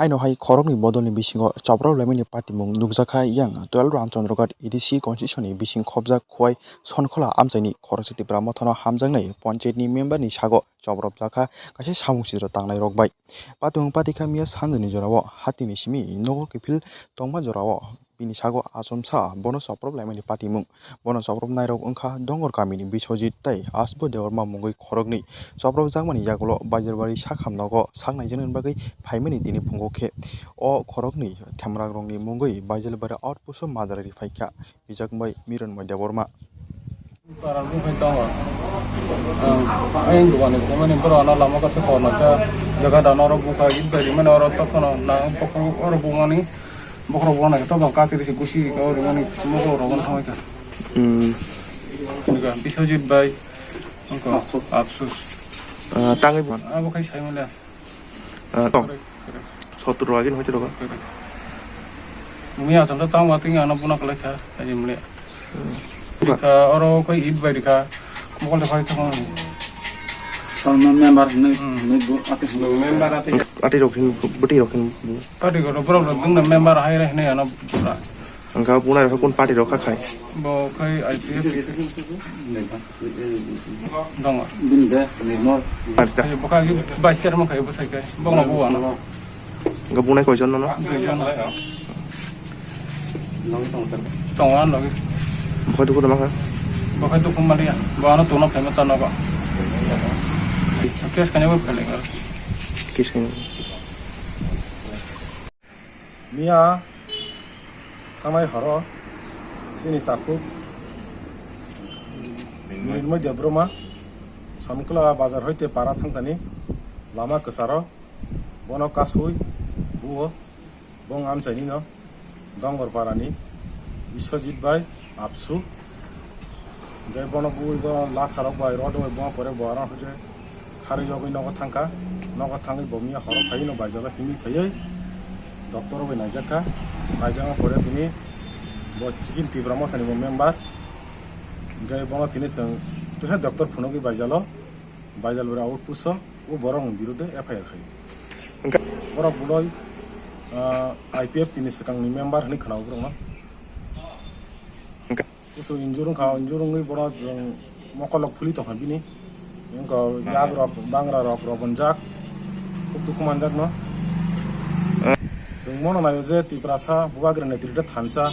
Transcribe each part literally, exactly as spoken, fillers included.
Aino hai khoroknwi bodolni bisingo choprophlaimani patimung nukjakha yang twelve Ramchandra Ghat A D C constituency ni bising khobjak Khowai Sonkhola amchaini khoroksa Tipra Mothano hamjaknai panchayatni member ni sago chopropjakha kaisa samung sidro tangnairok bai. Patimung patikha miya sanjani jorao hatini simi nogo kiphil tongma jorao bini sago achomsa bono choprophlaimani patimung. Bono chopropnairok wngkha Dongor kamini Biswajit tei Asbo Debbarma mungwi khoroknwi. Chopropjakmani yagulo Baijalbari sakham nogo saknaijaknani bagwi phaimani tini phungo khe o khoroknwi themrakrokni mungwi Baijalbari outpost-o majra ri phaikha, bijak bai Mironmoi Debbarma. Para bumphai tongo. Ang, ang dugani bumani borok ano lama kaisa korna khe jaga dano oro bukha id bai rimani oro tokhono nang tokho oro bumani bokhorok bumani to bang kati risi gusi rimani mokol rok thangwi kha. Hmm. Biswajit bai. Angko. Afsus. Afsus. Ah, tangwi bo. Abo khai sai mole. Ah, tong. Correct, correct. Sotro agin hoite rogo. Correct. Mia chanda tang wa ting ano buna kala kha, aji mole. Hmm. Rikha, oro koi id bai rikha. Mokol de phai thang. Tang member ne, hmm, ne bu ati. Member ati. Ati rok hin, buti rok hin. Ati ko bro bro dungna member hai re ne ano bura. Angka bunai rok kun party rok kha khai? Bo khai I P F. Dongo. Party ta. Bo khai vice chairman khai bo sai khai. Bo no bo ano. Angka bunai koi jon no? Dui jon. Tongo ano logi. Bo khai dukhu ma kha? Bo khai dukhu ma liya. Bo ano tuna khai ma ta no ba. Case kanya bo khai le. Case kanya. Miya thangnai horo chini takhuk Mirinmoi Debbarma Samukla bazar hoite para thangthani lama kwcharo bono kasui buo bong amchaini no Dongor parani Biswajit bai Apsu. Hingke bono bui bono latharok bai rod bai bono pore bo aro hwnkhe kharwi yogwi nogo thangkha. Nogo thangwi bo miya horo phaiwi no baijalo himwi phaiwi doctor bai naijakha. Naijakma pore tini bo chini Tipra Mothani bo member. Hingke bono tini chwng tuhe doctor phunugwi baijalo. Baijal bwrwi outpost o, o borok ni birude F I R khai. Hingke borok budoi, ah, I P F tini swkangni member hinwi khwnao borokno. Hingke kusu injure wngkha, injure wngwi bono chwng mokolok phuli tongkha bini. Wngkha yagrok, bangrarok, robonjak, khub dukhu manjakno. Chwng bono naio je Tiprasa Bubagra netrite thansa.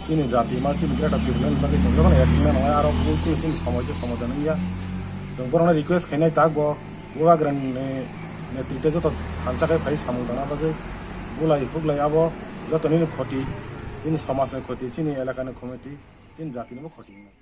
Chini jati ma chini greater Tipraland bagwi chwng jotono ek wngna nangnai, aro bui kunu chini somoi se somadan wngya. Chwng borokno request khainai tak bo Bubagrani netrite joto thansa khai phai samung tangna bagwi bulai huklai abo joto nini khoti, chini somajni khoti, chini elakani khoti, chini jatini bo khoti wngnai.